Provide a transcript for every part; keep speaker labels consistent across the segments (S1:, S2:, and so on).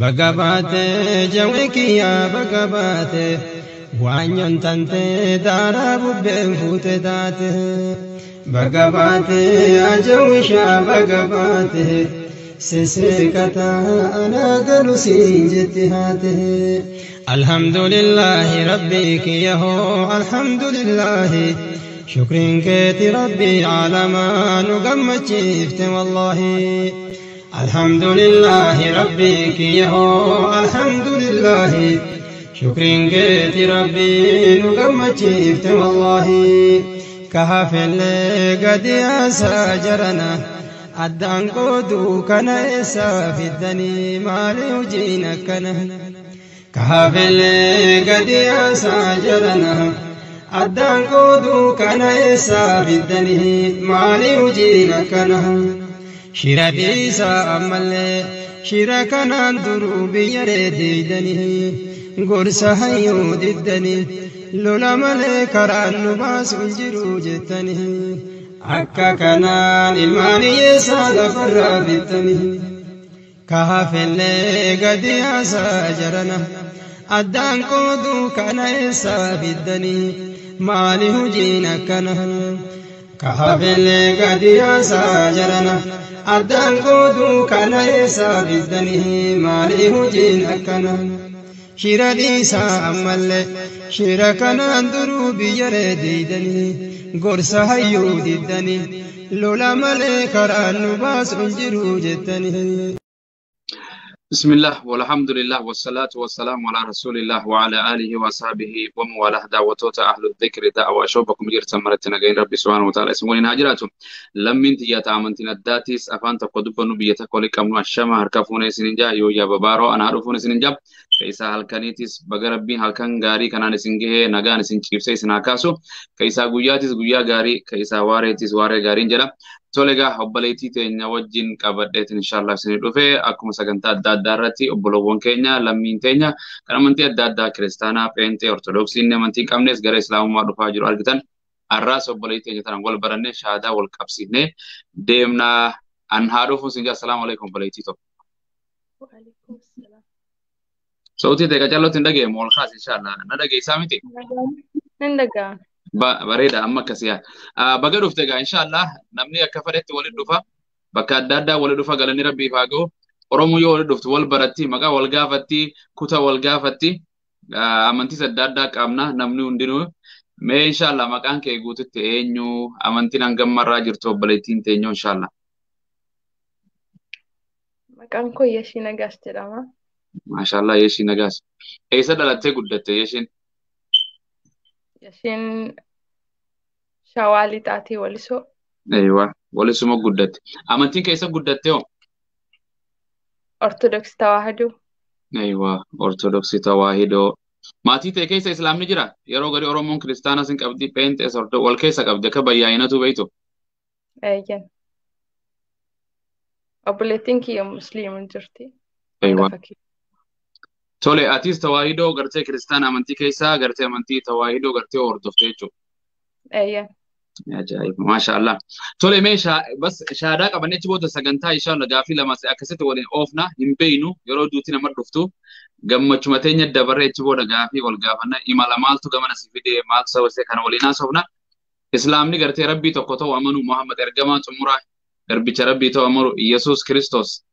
S1: Baga baate jawwee kiyyaa baga baate waanyoon tante daaraa bubbeen fuute taate. Baga baate ajawwishaa baga baate sisseeqataa anaa galu siin jetti haate. Alhamdulillahi rabbii kiyya hoo alhamdulillahi shukriin keeti rabbii caalamaa nu gammachiifte wallaahi. Alhamdulillahi rabbii kiyya hoo alhamdulillahi shukriin keeti rabbii nu gammachiifte wallaahi. Kahafellee gadi yaasaa jarana addaan qooduu kana eessaa fiddanii maali hojiin akkana. Kahafellee gadi yaasaa jarana addaan qooduu kana eessaa fiddanii maali hojiin akkana. Shira dhiisaa ammallee shira kanaan duruu biyya reediidanii gorsa hayyuu diddanii lola malee karaan nu baasu hin jiru jettanii akka kanaan ilmaan hiyyeessaa lafarraa bittanii. Kahafellee gadi yaasaa jarana addaan qooduu kana eessaa fiddanii maali hojiin akkana. Kahafellee gadi yaasaa jarana addaan qooduu kana eessaa fiddanii maali hojiin akkana. Shira dhiisaa ammallee shira kanaan duruu biyya reediidanii gorsa hayyuu diddanii lola malee karaan nu baasu hin jiru jettanii.
S2: بسم الله والحمد لله والصلاة والسلام على رسول الله وعلى آله وصحبه ومن والاه. دعوتوتا أهل الذكر دعوة شوبكم جرت مرتنا غير ربي سبحانه وتعالى اسمه ناجراتهم لمن تيا تامنتنا داتيس أفان تقدبنو بيتا كولي كمنو الشما هركفون سننجا يو يا ببارو أنا عرفون سننجا كيسا هالكنيتيس بغربين هالكن غاري كنان سنجه نغان سنچيبسي سناكاسو كيسا غياتيس غيا غاري كيسا واريتيس واري غارين جرا. Tole egaa obboleettii teenya wajjin qabadheetin inshallah isinii dhufe akkuma sagantaa adda addaa irratti obbolowwan keenya lammiin teenya kan amantii adda addaa kiristaanaa, pheenxee, ortodoksii inni amantii hin qabnes gara islaamummaa dhufaa jiru argitan. Har'aas obboleettii teenya tanaan wal barannee shaadaa wal qabsiifnee deemnaa. An haa dhufuun sin jaa. Assalaamu alaikum obboleettii tokko. Sautii ta'e qacallootti hin dhageemu ol kaas inshallah. Na dhageessaa miti?
S3: Nan dhaga'ama.
S2: Bareeda amma akkasii yaa. Baga dhufte egaa inshallah namni akka fedhetti walitti dhufa. Bakka adda addaa walitti dhufa galanni rabbiif haa ga'u. Oromoo yoo walitti dhuftu wal baratti, maqaa wal gaafatti, kutaa wal gaafatti, amantiis adda addaa qabna namni hundinuu. Mee inshallah maqaan kee guututti eenyu amantiin hangammarraa jirtu obboleettiin teenyu inshallah.
S3: Maqaan koo Yeshii Nagaas jedhama.
S2: Maashaallah Yeshii Nagaas. Eessa dhalattee guddatte Yeshiin?
S3: Yeshiin Shawaa Lixaatii Walisoo.
S2: Eeywa walisuma guddatte. Amantiin keessa guddatte hoo?
S3: Ortodoksii Tawaahidoo.
S2: Eeywa Ortodoksii Tawaahidoo. Maatii ta'e keessa Islaamni jira? Yeroo gadi Oromoon kiristaanas hin qabdi, Pheenxees wal keessa qabdi akka bayyaayinatu beektu.
S3: Eeyyan. Obboleettiin kiyya Musliima jirti.
S2: Eeywa. Tole atis Tawaahidoo gartee kiristaana amantii keessaa gartee amantii Tawaahidoo gartee hordofte jechuudha.
S3: Eeyyan.
S2: Ajaa'iba maashaallah. Tole mee bas shaadaa qabannee achi booda sagantaa inshallah gaafii lama akkasitti waliin oofna hin beeynu yeroo duuti nama dhuftu gammachuma teenya dabarree achi booda gaafii wal gaafanna imala maaltu gamana si fide maaltu saba see kana waliin haasofna. Islaamni gartee rabbii tokko ta'u amanu Muhammad ergamaa xumuraa garbicha rabbii ta'u amanu Yesuus Kiristoos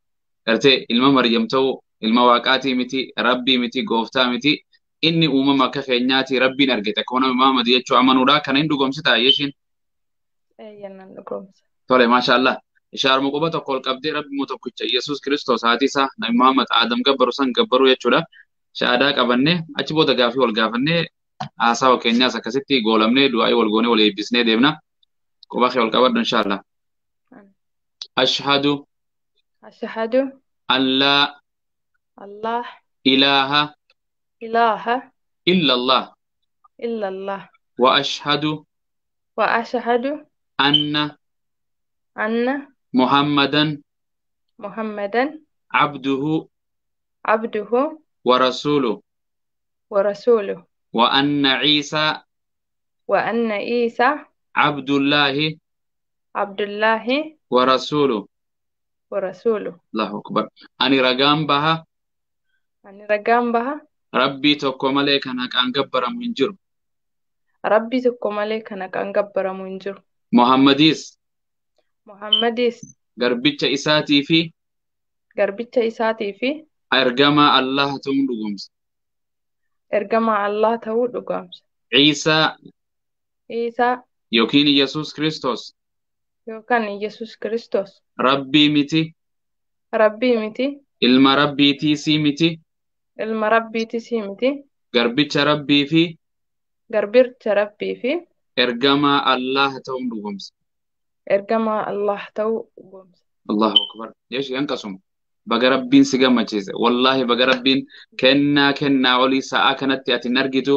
S2: gartee ilma Maryam ta'u ilma waaqaatii miti rabbii miti gooftaa miti inni uumama akka keenyaati rabbiin argate akkuma nama Muhammad jechuu amanuudha kana hin dhugoomsitaa Yeshiin.
S3: Eeyyan nan dhugoomsa.
S2: Tole maashaallah. Ishaaruma quba tokko ol qabdee rabbi tokkicha Yesuus Kiristoos haati isaa Nabi Muhammad Aadam gabbaru san gabbaru jechuudha. Shaadaa qabannee achi booda gaafii wal gaafannee haasawa keenyaas akkasitti goolamnee du'aa'ii wal goonee wal eebbisnee deemna. Quba kee ol qabadhu inshallah. Ashhadu
S3: Ashhadu
S2: an laa
S3: Allah
S2: ilaaha
S3: ilaaha
S2: illallah
S3: illallah
S2: wa ashhadu
S3: wa ashhadu
S2: anna
S3: anna
S2: Muhammadan
S3: Muhammadan
S2: abduhu
S3: abduhu
S2: wa rasuluhu
S3: wa rasuluhu
S2: wa anna Isa
S3: wa anna Isa
S2: Abdullahi
S3: Abdullahi
S2: wa rasuluhu
S3: wa rasuluhu.
S2: Allahu akbar. Ani ragaan baha
S3: Ani ragaan baha.
S2: Rabbii tokko malee kan haqaan gabbaramu hin jiru.
S3: Rabbii tokko malee kan haqaan gabbaramu hin jiru.
S2: Muhammadis
S3: Muhammadis
S2: garbicha isaatii fi
S3: garbicha isaatii fi
S2: ergamaa Allah ta'uun dhugoomsa.
S3: Ergamaa Allah ta'uu dhugoomsa.
S2: Ciisaa
S3: Ciisaa
S2: yookiin Yesuus Kiristoos
S3: yookaan Yesuus Kiristoos
S2: Rabbii miti,
S3: Rabbii miti,
S2: ilma Rabbiitiisii miti,
S3: ilma Rabbiitisii miti,
S2: garbicha Rabbii fi
S3: garbicha Rabbii fi
S2: ergamaa Allah ta'uun dhugoomsa.
S3: Ergamaa Allah ta'uu dhugoomsa.
S2: Allahu akbar. Yeesh hanqasuma. Baga Rabbiin si gammachiise. Wallaahi baga Rabbiin kennaa kennaa olii sa'aa kanatti ati hin argitu.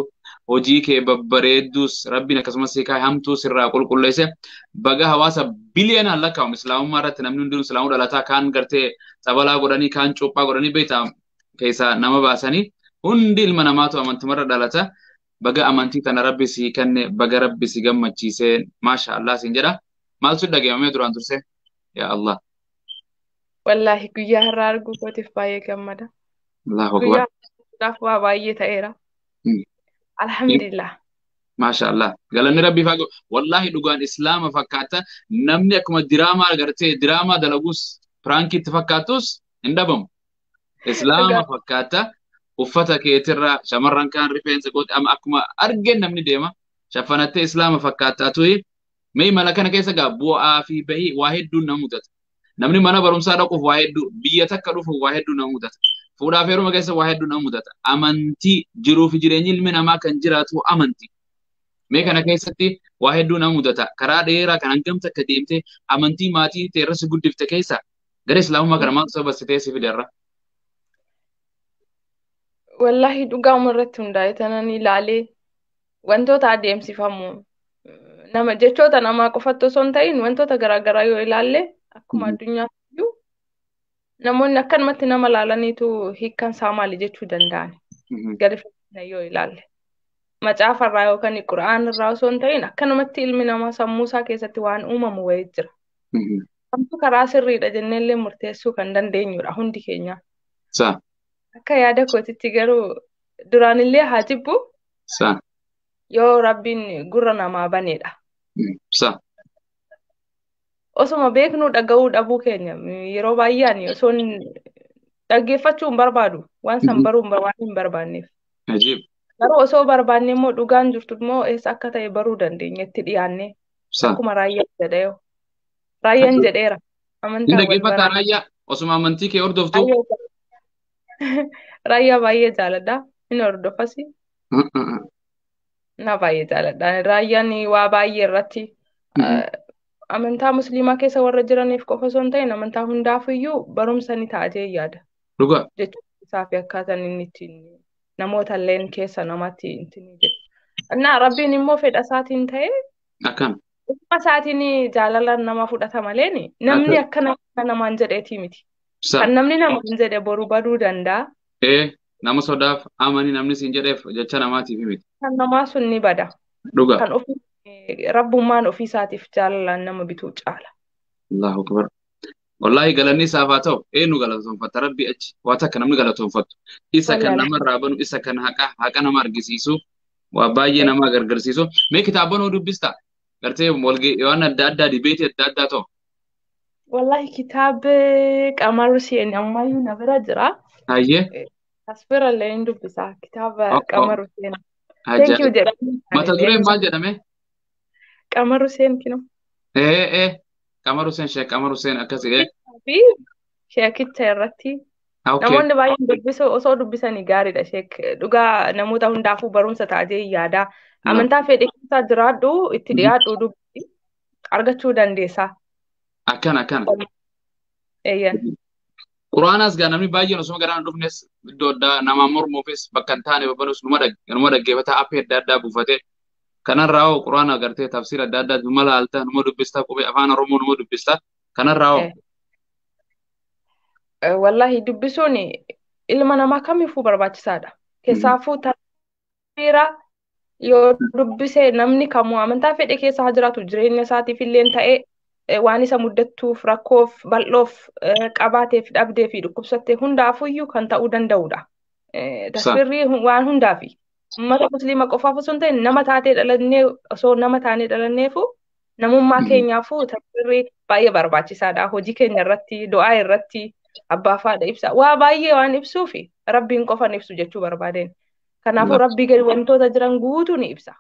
S2: Hojii kee babbareedduus Rabbiin akkasumas si kaa'e hamtuu sirraa qulqulleesse. Baga hawaasa biliyoonaan lakkaa'amu islaamummaa irratti namni hundinuu islaamuu dhalataa kaan gartee xabalaa godhanii kaan cuuphaa godhanii beektaa keessaa nama baasanii hundi ilma namaatu amantumarra dhalata. Baga amantii tana Rabbi si kenne, baga Rabbi si gammachiise, maasha Allah siin jedha. Maaltu dhaggeeffamee duraan turse? Yaa Allah.
S3: Wallaahi guyyaa har'aa arguu kootiif baay'ee gammada.
S2: Allahu akbar.
S3: Guyyaa har'aaf waa baay'ee ta'eera. Alhamdulillah.
S2: Maasha Allah. Galanni Rabbiif haa ga'u. Wallaahi dhugaan Islaama fakkaata. Namni akkuma diraamaa agartee diraamaa dalagus piraankiitti fakkaatus hin dhabamu. Islaama fakkaata. Uffata keetirraa shamarran kaan rifeensa goote amma akkuma argeen namni deema. Shaffanattee Islaama fakkaataa tuyi. Mee mala kana keessa gaa bu'aa fi bahii waa hedduun nama mudata. Namni mana barumsaa dhaquuf waa hedduu, biyya takka dhufuuf waa hedduu nama mudata. Fuudhaaf heeruma keessa waa hedduu nama mudata. Amantii jiruu fi jireenyi ilmi namaa kan jiraatu amantii. Mee kana keessatti waa hedduu nama mudata. Karaa dheeraa kan hangam takka deemtee amantii maatii ta'e irra si guddifte keessa gara islaamummaa kana maaltu sababa si ta'e si fiderra?
S3: Wallaahi dhugaama irratti hundaa'e tanan ilaalee wantoota adeemsifamu nama jechoota namaa qofatti osoo hin ta'in wantoota garaagaraa yoo ilaalle akkuma addunyaatti iyyuu namoonni akkanumatti nama ilaalaniitu hiikkaan isaa maali jechuu danda'an. Gadi fageenya yoo ilaalle. Macaafa irraa yookaan qura'aan irraa osoo hin ta'in akkanumatti ilmi namaa sammuu isaa keessatti waan uumamu wayii jira. Kamtu karaa sirriidha jenneellee murteessuu kan dandeenyudha hundi keenya. Akka yaada kootitti garuu duraanillee haa jibbu yoo Rabbiin gurra namaa baneedha. Osuma beeknuu dhaga'uu dhabuu keenya yeroo baay'ee ani osoo dhaggeeffachuu hin barbaadu waan san baruu waan hin barbaanneef. Garuu osoo barbaanne immoo dhugaan jirtu immoo eessa akka ta'e baruu dandeenya itti dhiyaannee. Akkuma raayyaan jedhee raayyaan jedheera.
S2: Amantaa wal baraa. Raayyaa osuma amantii kee hordoftu.
S3: Raayyaa baay'ee jaaladha. Inni hordofas. Na baay'ee jaaladha. Raayyaan waa baay'ee irratti amantaa musliimaa keessa warra jiraniif qofa osoo hin ta'in amantaa hundaafiyyuu barumsa ni ta'a jee yaada.
S2: Dhugaa.
S3: Jechuun isaa fi akkaataan inni ittiin namoota illeen keessa namatti ittiin jedhu. Innaa Rabbiin immoo fedha isaatiin ta'ee
S2: Akkam.
S3: Dhuma isaatiin jaalalaan nama fudhata malee namni akka namaan jedheetii miti. Kan namni namaan jedhe boru baduu danda'a.
S2: Nama sodaaf amanii namni siin jedheef jecha namaatiif miti.
S3: Kan namaa sun ni bada.
S2: Dhugaa.
S3: Kan ofii rabbummaan ofii isaatiif jaalalaan nama bituu caala.
S2: Allahu akbar. Wallaahi galanni isaaf haa ta'u eenyu galatoonfata Rabbi achi waa takka namni galatoonfattu. Isa kan namarraa banu isa kan haqa nama argisiisu waa baay'ee nama gargaarsiisu. Mee kitaaba nuu dubbistaa? Gartee waan adda addaa dibeetii adda addaa ta'u.
S3: Wallaahi kitaaba Qamar Hussein ammayyuu na bira jira.
S2: Hayyee.
S3: As bira illee hin dubbisaa kitaaba Qamar Hussein. Thank you jedhame.
S2: Mata dureen maal jedhame?
S3: Qamar Hussein kino.
S2: Qamar Hussein Sheek Qamar Hussein akkasii.
S3: Fi sheekicha irratti. Namoonni baay'een dubbisoo osoo dubbisanii gaariidha sheek dhugaa namoota hundaafuu barumsa ta'a jee yaada. Amantaa fedhe keessa jiraadhu itti dhiyaadhu dubbisi argachuu dandeessa.
S2: Akkana akkana.
S3: Eeyyan.
S2: Quraanaas gaa namni baay'een osoo garaan dhufnes iddoo addaa nama mormuufis bakka hin taane babbanus numa dhaggeeffata appii adda addaa buufatee kanarraa hoo quraana agartee tafsiira adda addaa numa laalta numa dubbista qubee afaan Oromoo numa dubbista kanarraa hoo.
S3: Wallaahi dubbisuun ilma namaa kamiifuu barbaachisaadha. Keessaafuu tafsiira yoo dubbise namni kamuu amantaa fedhe keessa haa jiraatu jireenya isaatiif illee ta'ee waan isa muddattuuf rakkoof bal'oof qabaateef dhabdee fi dhukkubsattee hundaafuyyuu kan ta'uu danda'udha. Takbirri waan hundaafi. Uummata musliima qofaaf osoo hin ta'in nama taatee dhalannee osoo nama taanee dhalanneefu namummaa keenyaafuu takbirri baay'ee barbaachisaadha. Hojii keenya irratti, du'aa irratti, abbaa fi haadha ibsa. Waa baay'ee waan ibsuufi rabbiin qofan ibsu jechuu barbaadeen. Kanaafuu rabbii gadi wantoota jiran guutuu ni ibsa.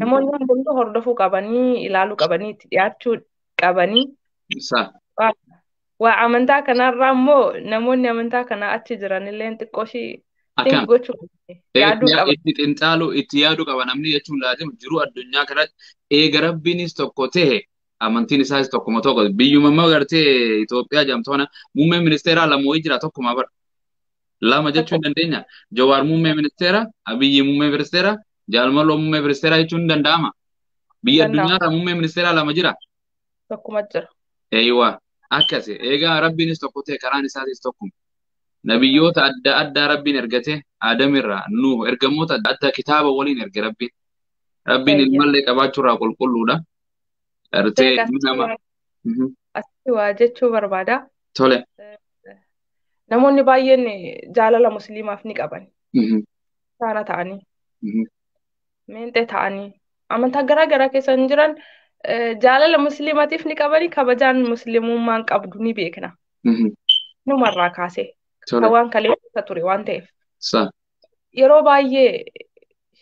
S3: Namoonni hundumtuu hordofuu qabanii, ilaaluu qabanii, itti dhiyaachuu qabanii. Waa amantaa kanarraa immoo namoonni amantaa kanaa achi jiran illee xiqqoo ishii think gochuu yaaduu qaba.
S2: Itti xinxaaluu itti yaaduu qaba namni jechuun laazima jiru addunyaa kanatti eega rabbiinis tokko ta'e amantiin isaas tokkuma tokko biyyuma immoo gartee Itoophiyaa jedhamtu kana muummeen ministeeraa lama wayii jira tokkuma bara. Lama jechuu hin dandeenya. Jawaar muummee ministeera, Abiyyi muummee ministeera, Jaalmaloo muummee ministeera jechuun hin danda'ama. Biyya addunyaarraa muummee ministeeraa lama jira.
S3: Tokkuma jira.
S2: Eeyyawaa akkasi eegaa rabbiinis tokko ta'e karaan isaatis tokkuma. Nabiyyoota adda addaa rabbiin ergate Aadamirraa Nuuh ergamoota adda addaa kitaaba waliin erge rabbiin. Rabbiin ilmallee qabaachuurraa qulqulluudha. Gartee nama.
S3: Asitti waa jechuu barbaada.
S2: Tole.
S3: Namoonni baay'een jaalala musliimaaf ni qaban. Saana ta'anii. Meenxee ta'anii. Amantaa garaa garaa keessa hin jiran jaalala musliimaatiif ni qabanii kabajaan musliimummaan qabdu ni beekna. Numarraa kaasee. Waan kaleessa ture waan ta'eef. Yeroo baay'ee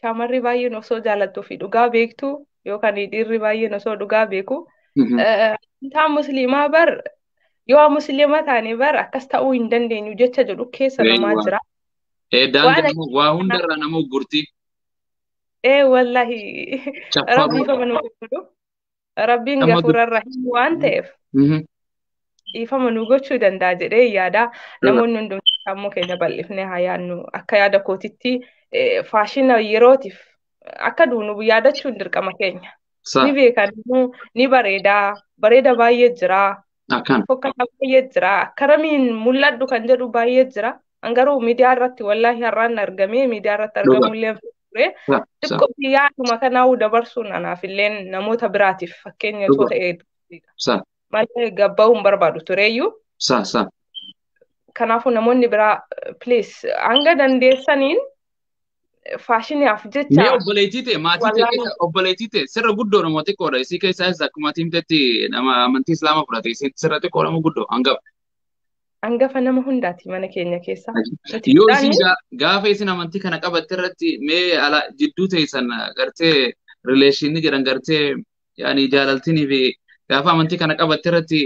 S3: shamarri baay'een osoo jaalattuu fi dhugaa beektu yookaan dhiirri baay'een osoo dhugaa beeku. Amantaan musliimaa bar yoo musliima taane bar akkas ta'uu hin dandeenyu jecha jedhu keessa namaa jira.
S2: Waa hundarraa nama gurti.
S3: Wallahi rabbii ifama nu godhu. Rabbiin gafuurarra rahiim waan ta'eef. Ifama nu gochuu danda'a jedhee yaada. Namoonni hundumtuu sammuu keenya bal'ifnee haa yaadnu. Akka yaada kootitti faashina yerootiif akka duunu yaadachuun dirqama keenya. Ni beekan ni bareedaa. Bareeda baay'ee jira. Fokkataa baay'ee jira. Akkaramiin mul'adhu kan jedhu baay'ee jira. Garuu miidiyaa irratti wallaahi har'aan argamee miidiyaa irratti argamullee ture. Xiqqoo yaaduma kanaa'uu dabarsuun anaaf illee namoota biraatiif fakkeenya osoo ta'ee. Malee gabba'uu hin barbaadu tureyyuu. Kanaafuu namoonni biraa please hanga dandeessaniin faashinaaf jecha.
S2: Mee obboleettii ta'e maatii ta'e keessa obboleettii ta'e sirra guddoo nama xiqqoodha. Isii keessaa isa akkuma himtetti nama amantii islaamaa fudhate isiin sirra xiqqoo nama guddoo hangafa.
S3: Hangafa nama hundaati mana keenya keessa.
S2: Yoo isin gaafa isin amantii kana qabatte irratti mee ala jidduu teessan gartee rileeshinii jedhan gartee yaani jaalaltinii fi gaafa amantii kana qabatte irratti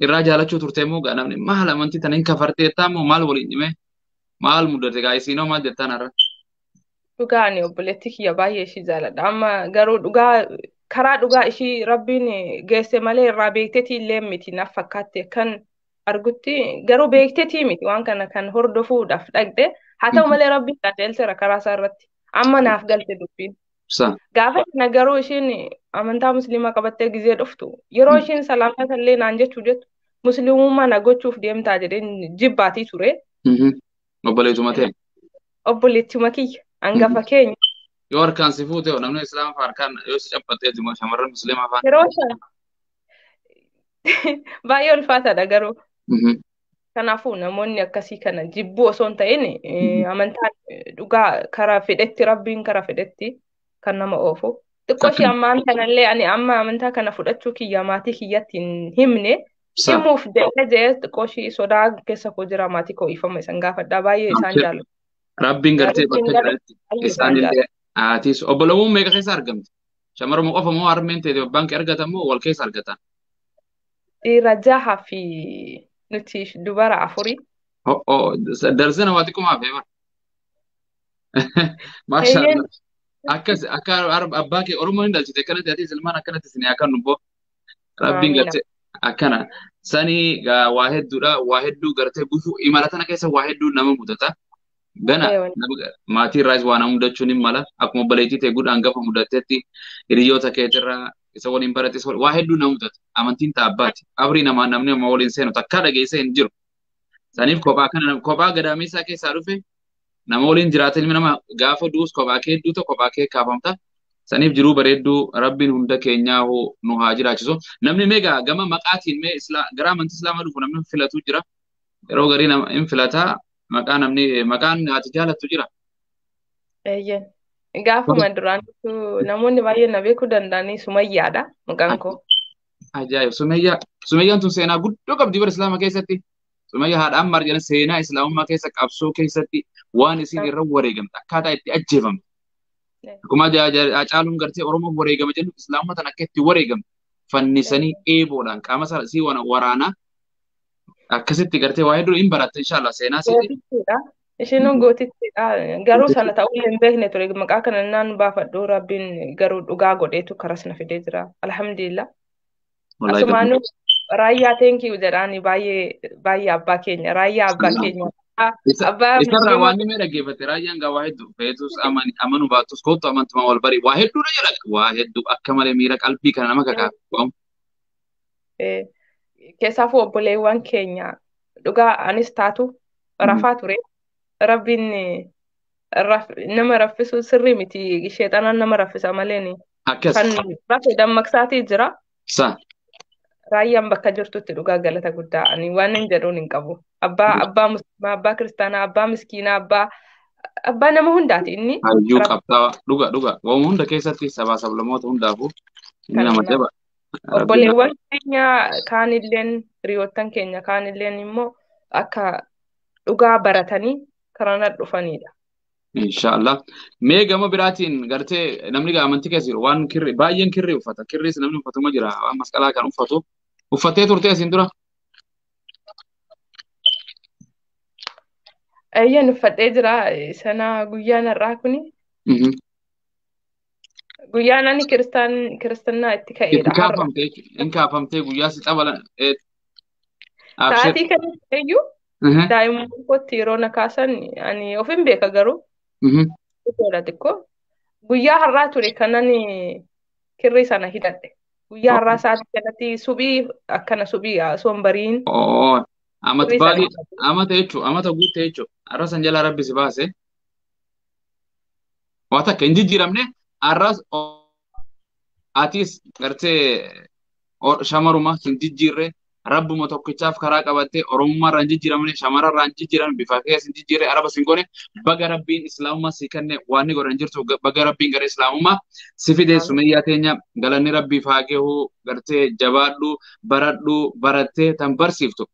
S2: irraa jaalachuu turte immoo gaa namni maal amantii tana hin kafarteettaa immoo maal waliin dhime maal mudate gaa isiinoo maal jettaan har'a.
S3: Dhugaa ani obboleettii kiyya baay'ee ishii jaaladha. Amma garuu dhugaa karaa dhugaa ishii rabbiin geesse malee irraa beekteetii illee miti naaf fakkaatte kan argutti garuu beekteetii miti waan kana kan hordofuudhaaf dhaqxe haa ta'u malee rabbiin qajeelcheera karaa isaa irratti amma naaf galte dubbiin. Gaafa kana garuu ishiin amantaa musliimaa qabattee gizee dhuftu yeroo ishiin salaamata illee naan jechuu jettu musliimummaa na gochuuf deemtaa jedheen jibbaatii ture.
S2: Obboleettuma ta'e.
S3: Obboleettuma kiyya hangafa keenya.
S2: Yoo harkaan si fuute namni islaama fa'aa harkaan yoo si cabbattee jiru shamarran musliimaa fa'aa.
S3: Yeroo sana baay'ee ulfaataadha garuu. Kanaafuu namoonni akkasii kana jibbuu osoo hin ta'in amantaan dhugaa karaa fedhetti rabbiin karaa fedhetti kan nama oofu. Xiqqoo ishee ammaan kanallee ani amma amantaa kana fudhachuu kiyya maatii kiyyatti hin himne. Himuuf jedhee jedhee xiqqoo ishee sodaa keessa koo jira maatii koo ifama isaan gaafadhaa baay'ee isaan jaalladha.
S2: Rabbiin gartee bakka jiranitti isaanillee haatiis obbolummaan meeqa keessa argamte? Shamarruma qofa moo harmeen teete abbaan kee argatan moo wal keessa argatan?
S3: Dhiira jaha fi nuti dubara afurii.
S2: Darsana waa xiqqoo maaf eebar. Maashaallah. Akkas akka abbaa kee Oromoon hin dhalchite akkanatti ati ilmaan akkanatti isin haa kennu boo. Rabbiin gartee akkana. Sanii waa hedduudha waa hedduu gartee gufuu imala tana keessa waa hedduu nama mudata. Gana maatii irraas waa nama mudachuun hin mala. Akkuma obboleettii ta'e gudhaan gafa mudatetti hiriyoota keetirraa isa waliin barates waa hedduu nama mudata. Amantiin taabbaati. Abrii namaa namni nama waliin seenu takkaa dhageessee hin jiru. Saniif kophaa kana kophaa gadaameessaa keessaa dhufe nama waliin jiraata ilmi nama gaafa du'us kophaa kee duuta kophaa kee kaafamta. Saniif jiruu bareedduu rabbiin hunda keenyaa nu haa jiraachisu. Namni mee gama maqaatiin mee gara amantii islaamaa dhufu namni filatu jira. Yeroo garii nama hin filataa Maqaa namni maqaan ati jaalattu jira?
S3: Eeyyeen. Gaafuma duraanitu namoonni baay'een na beekuu danda'anii Sumayyaadha maqaan koo.
S2: Ajaa'iba! Sumayyaa. Sumayyaan tun seenaa guddoo qabdi bara Islaama keessatti. Sumayyaa haadha Ammaar jedhan seenaa Islaamummaa keessa qabsoo keessatti waan isiin irra wareegamte akkaataa itti ajjeefamte. Akkuma Hacaaluun gartee Oromoof wareegama jennu Islaamummaa tan akka itti wareegamte fannisanii eeboodhaan qaama isii waraanaa akkasitti gartee waa hedduu hin baratte inshallah seenaa isiiti.
S3: Gootittiidha. Isheenuu gootittiidha. Garuu sana ta'uu hin beekne ture. Maqaa kana naan baafadhu Rabbiin garuu dhugaa godheetu karas na fidee jira. Alhamdulillah. Asumaanuu raayyaa thank you jedhaani baay'ee baay'ee abbaa keenya raayyaa abbaa keenya. Abbaa
S2: Isarraa waan inni dhaggeeffate raayyaan gaa waa hedduu feetus amanu baattus kootu amantuma wal bari waa hedduudha jedha waa hedduu akka malee miira qalbii kana nama kakaafu.
S3: Keessaafuu obboleewwan keenya dhugaa anis taatu rafaa ture. Rabbiin nama raffisu sirrii miti sheexanaan nama raffisa malee
S2: Akkas.
S3: kan rafe dammaqsaatii jira.
S2: Sa.
S3: Raayyaan bakka jirtutti dhugaa galata guddaa ani waan hin jedhuun hin qabu. Abbaa abbaa musliimaa, abbaa kiristaanaa, abbaa miskiinaa, abbaa abbaa nama hundaati inni.
S2: Hayyuu qabxaa dhuga dhuga waan hunda keessatti sabaa sablammoota hundaafuu inni nama jaba.
S3: Obboleewwan keenya kaanilleen hiriyoottan keenya kaanilleen immoo akka dhugaa baratanii karana dhufanidha.
S2: Inshallah. Mee gama biraatiin gartee namni amantii keessa jiru waan kirri baay'een kirrii uffata. Kirriis namni uffatuma jira. Waan masqalaa kan uffatu. Uffattee turte asiin dura?
S3: Eeyyaan uffadhee jira. Sana guyyaan har'aa kuni. Guyyaan ani kiristaanaa itti ka'eedha.
S2: Itti kaafamtee jechuudha. Inni kaafamtee guyyaa si xabalan.
S3: Sa'aatii kanatti iyyuu daa'imman kootti yeroo na kaasan ani of hin beeka garuu. Xiqqoodha xiqqoo. Guyyaa har'aa ture kanan kirrii sana hidhadhe. Guyyaa har'aa sa'aatii kanatti suphii akkana suphii osoo hin bariin.
S2: Amata baay'ee amata jechuun amata guutte jechuun har'a san jalaa rabbi si baase. Waa takka hin jijjiiramne har'as atis gartee shamaruma hin jijjiirre rabbuma tokkichaaf karaa qabattee oromummaa irraa hin jijjiiramne shamara irraa hin jijjiiramne bifa keessa hin jijjiirre araba sin goone baga rabbiin islaamummaa si kenne waan ni godhan jirtu baga rabbiin gara islaamummaa si fide Sumayyaa teenya galanni rabbiif haa gahu gartee jabaadhu baradhu barattee tan barsiiftu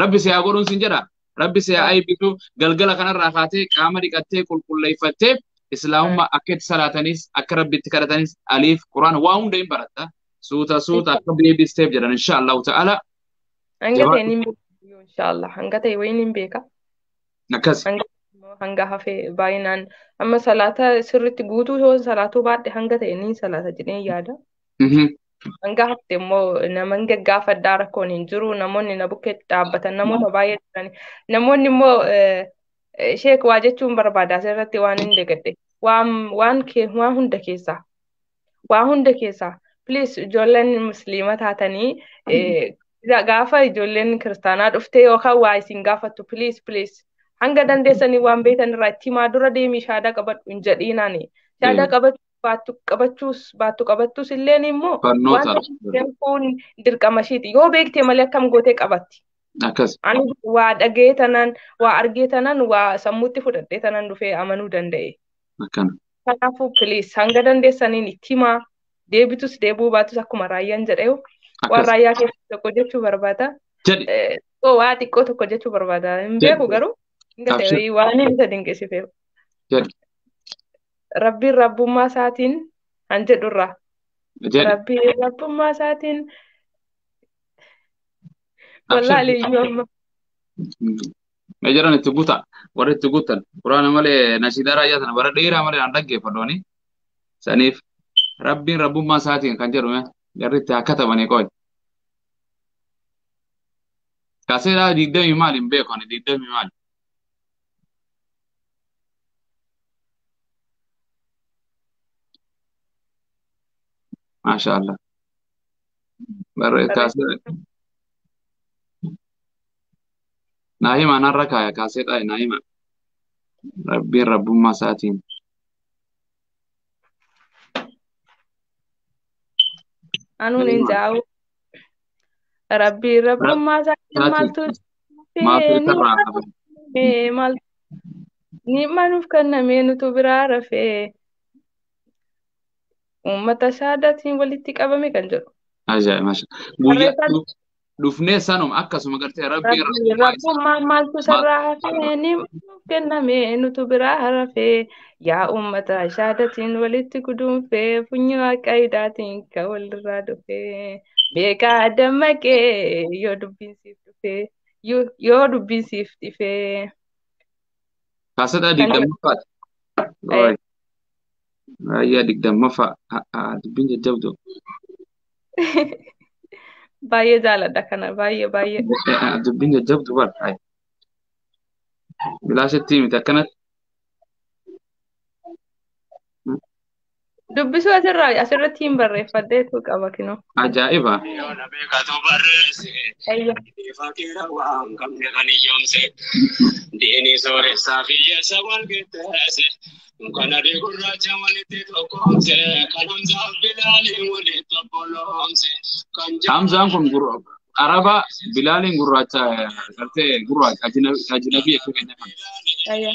S2: rabbi si haa godhuun sin jedha rabbi si haa aybisu galgala kanarraa kaatee qaama dhiqattee qulqulleeffattee islaamummaa akka itti salaatanis akka rabbi itti kadhatanis aliif quraan waa hunda hin baratta suuta suuta akka baby step jedhan insha Allahu ta'ala.
S3: Hanga ta'e ni beeka inshallah. Hanga ta'e wayiin hin beeka.
S2: Akkas.
S3: Hanga hafee baay'inaan amma salaata sirriitti guutuu yoo salaatuu baadhe hanga ta'e ni salaata jedhee yaada. Hanga hafte immoo nama gaggaafadhaa rakkoon hin jiru namoonni na bukkeetti dhaabbatan namoota baay'ee jirani. Namoonni immoo sheek waa jechuun barbaada asirratti waan hin dagadhe waan waan waan hunda keessaa waa hunda keessaa please ijoolleen musliima taatanii gaafa ijoolleen kiristaanaa dhuftee yookaan waa isin gaafattu please please hanga dandeessanii waan beektan irraa itti himaa dura deemii shaadaa qabadhu hin jedhiinaani. Shaadaa qabachuu baattu qabachuus baattu qabattus illeen immoo waan kun dirqama ishiiti yoo beekte malee akkam gootee qabatti.
S2: Akkas.
S3: Ani waa dhagee tanan waa argee tanan waa sammuutti fudhadhee tanan dhufee amanuu danda'e.
S2: Akkana.
S3: Kanaafuu please hanga dandeessaniin itti himaa deebitus deebuu baatus akkuma raayyaan jedhee waan raayyaa keessa tokko jechuu barbaada. Waa xiqqoo tokko jechuu barbaada. Hin beeku garuu hanga ta'e waan isa dinqisiifeef. Rabbiin rabbummaa isaatiin han jedhurraa. Rabbiin rabbummaa isaatiin wallaahi iyyuu amma.
S2: Mee jiran itti guuta warri itti guutan quraana malee nashiidaa raayyaa sana bara dheeraa malee aan dhaggeeffadhooni. Saniif rabbiin rabbummaa isaatiin kan jedhu jarri itti akka taphanii qoy. Kaaseeraa 20 maali hin beeku ani 20 maali. Maasha Allah. Barre kaasee naa hima narra kaaya kaasee dhaaye naa hima. Rabbiin rabbummaa isaatiin.
S3: Anuun hin jaa'u. Rabbiin rabbummaa isaatiin maaltu
S2: Maaltu isarraa hafe?
S3: Maaltu Ni'maa nuuf kenname nutu biraa rafee uummata shahaadaatiin walitti qabame kan jedhu.
S2: Ajaa'iba maasha. Guyyaa
S3: Barreessaan
S2: dhufnee sanuma akkasuma gartee rabbiin rabbummaa isaa
S3: rabbummaa maaltu sarraa hafee ni'maa nuuf kenname nutu biraa rafee yaa uummata shahaadatiin walitti guduunfee funyoo aqaayidaatiin kan walirraa dhufee beekaa dammaqee yoo dubbiin siif dhufee yoo dubbiin siif dhifee.
S2: Kaasataa
S3: Kan jedhu.
S2: 20ffaati. Raayyaa 20ffaa dubbiin jajjabdu.
S3: Baay'ee jaaladha kana baay'ee baay'ee.
S2: Dubbiin jajjabdu bara. Bilaashetti miti akkanatti.
S3: Dubbisuu asirratti hin barreeffadheetu qaba kinoo.
S2: Ajaa'iba.
S3: Ayya.
S2: Hamzaan kun Araba Bilaaliin gurraacha gartee gurraacha ajnabii akka keenya kana.
S3: Ayya.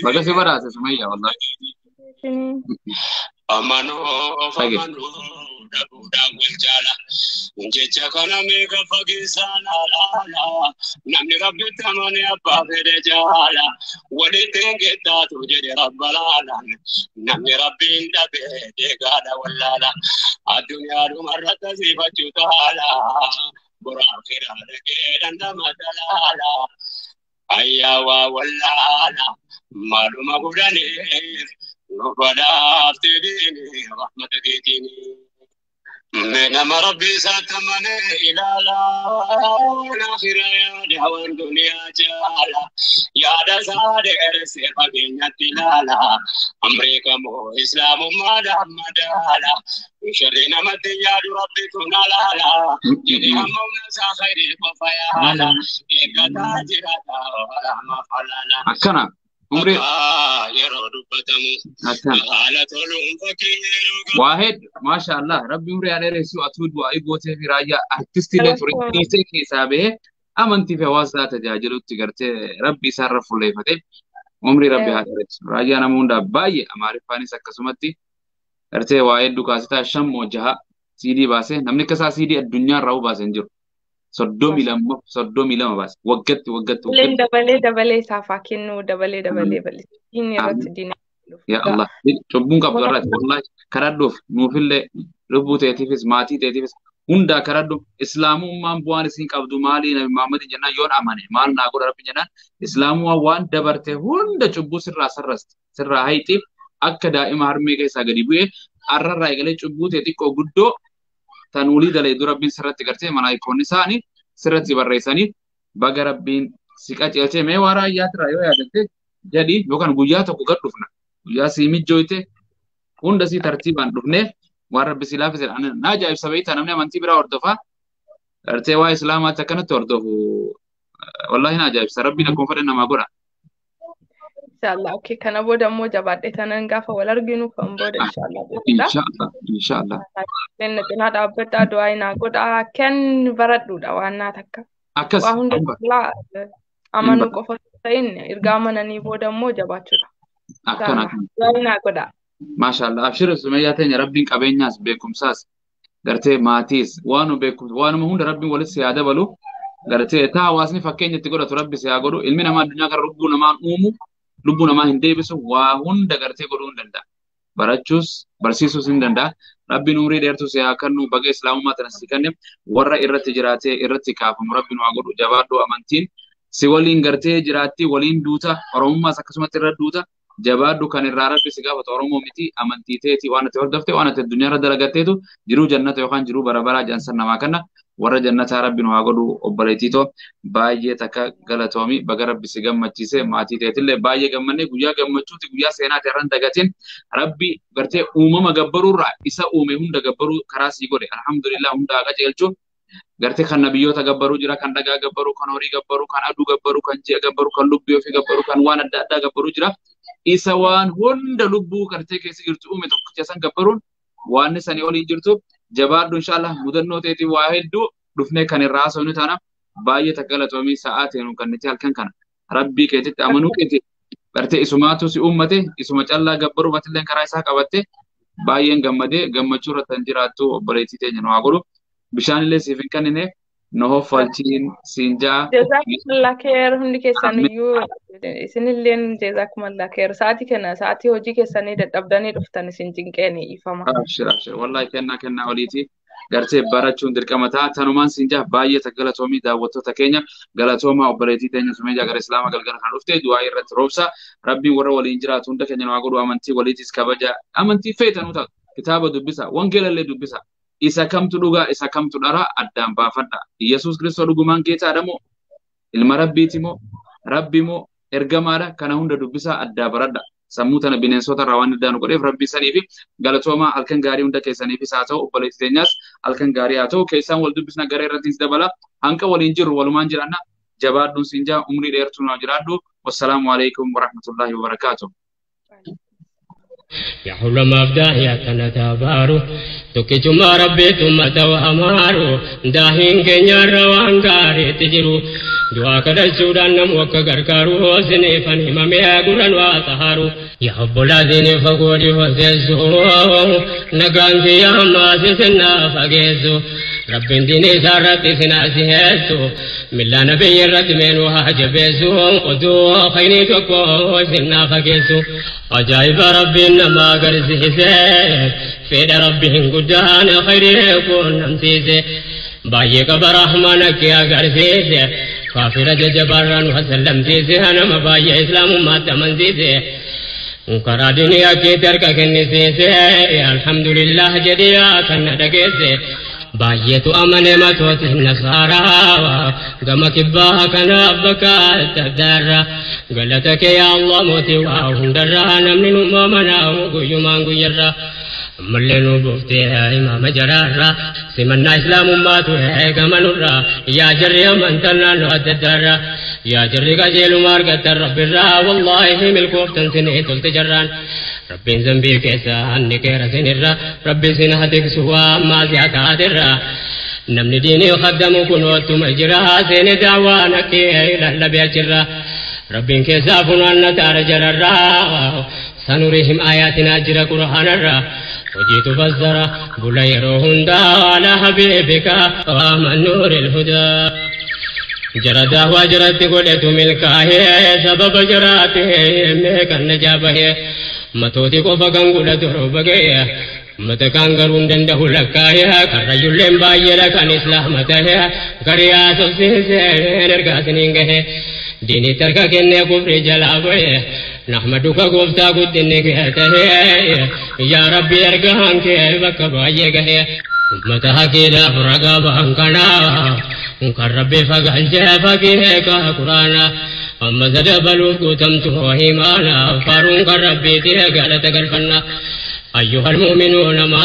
S2: Baga si badhaase Sumayyaa wallahi.
S3: Isinii.
S2: Dhage. Akkana umrii akkana. Waa hedduu maasha Allah rabbi umrii haa dheeressu atuu du'aa gootee fi raayyaa artistiilee ture dhiisee keessaa bahee amantii fi hawaasa tajaajilutti gartee rabbi isaarra fuulleeffate umrii rabbi haa dheeressu. Raayyaa nama hundaa baay'ee amaariffaanis akkasumatti gartee waa hedduu kaasitaa 5 moo 6 CD baasee namni akka isaa CD addunyaa irraa baasee hin jiru. 32 baase waggatti waggatti
S3: Dabalee
S2: waggatti.
S3: dabalee dabalee isaaf haa kennu dabalee dabalee bal'isa. Diinni irratti diina
S2: Yaa Allah cubbuun qabdu irratti wallahi kadhadhuuf nuufillee lubbuu teetiifis maatii teetiifis hundaa kadhadhu islaamummaan bu'aan isin qabdu maalii nabi Muhammad jennaan yoon amane maal naa godha rabbi jennaan islaamummaan waan dabarte hunda cubbuu sirraa sarrasti sirraa hayxiif akka daa'ima harmee keessaa gadi bu'ee arrarraa eegalee cubbuu tee xiqqoo guddoo tan walii daleedu rabbiin sirratti gartee malaayikoonni isaanii sirratti barreessanii baga rabbiin si qaceelchee mee waa raayyaatiraa yoo yaadatte jedhi yookaan guyyaa tokko gad dhufna guyyaa sii mijjooyte hunda sii tartiibaan dhufnee waan rabbi si laaffise na ajaa'ibsa beektaa namni amantii biraa hordofaa gartee waa islaamaatti akkanatti hordofu wallaahi na ajaa'ibsa rabbiin akkuma fedhe namaa godha.
S3: Inshallah. Okay, kana booda immoo jabaadhee tanan gaafa wal arginu kan booda inshallah beekta.
S2: Inshaallah inshaallah
S3: Kenna cinaa dhaabbadhaa du'aa naa godhaa kenn baradhuudha waan naa takka.
S2: akkas
S3: Waa hunda
S2: hin
S3: caalaa amanuu qofa osoo hin ta'in erga amananii booda immoo jabaachuudha.
S2: akkana
S3: Inshallah.
S2: akkana.
S3: Du'aa naa godhaa.
S2: Maashaallah abshir Sumayyaa teenya rabbiin qabeenyaas beekumsaas gartee maatiis waanuma beekumsa waanuma hunda rabbiin walitti si haa dabalu gartee taa hawaasni fakkeenya itti godhatu rabbi si haa godhu ilmi namaa addunyaa kana lubbuu namaan uumu lubbuu namaa hin deebisu waa hunda gartee godhuu hin danda'a. Barachuus barsiisuus hin danda'a. Rabbiin umrii dheertuu si haa kennu baga islaamummaa tana si kenne warra irratti jiraatee irratti kaafamu rabbiin waa godhu jabaadhu amantiin si waliin gartee jiraatti waliin duuta oromummaas akkasumatti irra duuta jabaadhu kan irraa rabbi si gaafatu oromoo miti amantii teeti waan ati hordofte waan ati addunyaarra dalagatteetu jiruu jannata yookaan jiruu bara baraa jansan namaa kenna warra jannataa rabbiin waa godhu obboleettiitoo baay'ee takka galatoomi baga rabbi si gammachiise maatii teetillee baay'ee gammanne guyyaa gammachuuti guyyaa seenaati irran dagatin rabbi gartee uumama gabbaruurraa isa uume hunda gabbaruu karaa sii godhe alhamdulillah hunda haa qajeelchu gartee kan nabiyyoota gabbaruu jira kan dhagaa gabbaruu kan horii gabbaruu kan aduu gabbaruu kan ji'a gabbaruu kan lubbii ofii gabbaruu kan waan adda addaa gabbaruu jira isa waan hunda lubbuu gartee keessa jirtu uume tokkicha san gabbaruun waan sanii oliin jirtu jabaadhu inshallah mudannoo teetii waa hedduu dhufnee kan irraa haasofnu taana baay'ee takka galatoomii sa'aa teenu kan nuti halkan kana rabbii keetitti amanuu keeti gartee isumaatu si uummate isuma callaa gabbaruu matilleen karaa isaa qabatte baay'een gammadee gammachuu irratti kan jiraattu obboleettii teenya nu haa godhu bishaanillee siif hin kennine nu hoffalchiin siin jaa.
S3: Jazakumullah kheer hundi keessaniyyuu isinilleen jazakumullah kheer sa'aatii kana sa'aatii hojii keessanii dadhabdanii dhuftan isin cinqeeni ifama.
S2: Abshir abshir wallahi kennaa kennaa oliiti gartee barachuun dirqama ta'a tanumaan siin jaa baay'ee takka galatoomii daawwattoota keenya galatoomaa obboleettii teenya Sumeeyaa gara Islaama galgala kana dhufte du'aa irratti roobsa rabbiin warra waliin jiraatu hunda keenya nu haa godhu amantii waliitis kabaja amantii feetanuu taatu kitaaba dubbisa wangeelallee dubbisa isa kamtu dhugaa isa kamtu dhara addaan baafadha Yesuus Kiristoos dhugumaan geetaadha moo ilma rabbiiti moo rabbi moo ergamaadha kana hunda dubbisaa addaa baradha sammuu tana bineensota irraa waan addaan godheef rabbii sanii fi galatoomaa halkan gaarii hunda keessaniifis haa ta'u obboleettii teenyaas halkan gaarii haa ta'u keessaan wal dubbisna gara irrattis dabala hanqa waliin jirru walumaan jiraanna jabaadhuun siin jaa umrii dheertuu naa jiraadhu wassalaamu alaikum warahmatullaahi wabarakaatuh.
S4: يا حلم أبداه تنتابارو تكجما ربي ثم توأمارو داهين كنيا روان غاري تجرو دعا كدسودان نم وكغرغارو سنفن هممي غرن واتهارو يا حب الذين فقولي وسيسو نغان يا ما سنا فغيسو رب ديني سارت سنا سيسو ملا نبي رت من وحجبسو قدو خيني تكو سنا فغيسو عجائب ربي نما غرسيسه فيد ربهم قدان خير يكون نمسيسه بايك برحمنك يا غرسيسه كافر جبران وسلم سيسه نما باي اسلام ما تمنسيسه وكرا دنيا كي ترك كنسيسه الحمد لله جديا كن دغيسه بايتو أمن ما توتي النصارى كما كبا كان أبكى تدار قالتك يا الله موتي وهم درا نمن مامنا وقيمان قيرا ملنو بفتي إمام جرارا سمنا إسلام ما توه كما نرى يا جري من تنا نتدر يا جري قجيل مارقة رب الرا والله ملكوف تنسني تلتجران ربي ذنبي كيسا أني كيرسن الرا ربي سنهتك سوى ما زيادة الرا نمني ديني خدم كنوت مجرا سين دعوانك إلى اللبي أجرا ربي كيسا فنان تارجر الرا سنريهم آياتنا جرى قرآن الرا وجيت فزرا بليرهن دا على حبيبك ومن نور الهدى جردا وجرت قلت ملكاه سبب جراته ميك النجابه متوتي قفا كان قلت ربك متكان قرون دنده لكاه كرجل بايلا كان إسلامته كريا سبسيسين ارقاسنين ديني تركا كنه كفر جلابه نحمدك قفتا قدنك يا ربي ارقان كيبك بايك متها كده فرقا بانكنا كربي فقال جافك قرانا أما زد بلوك تمته إيمانا فارون كربي تيه قالت قلفنا أيها المؤمنون ما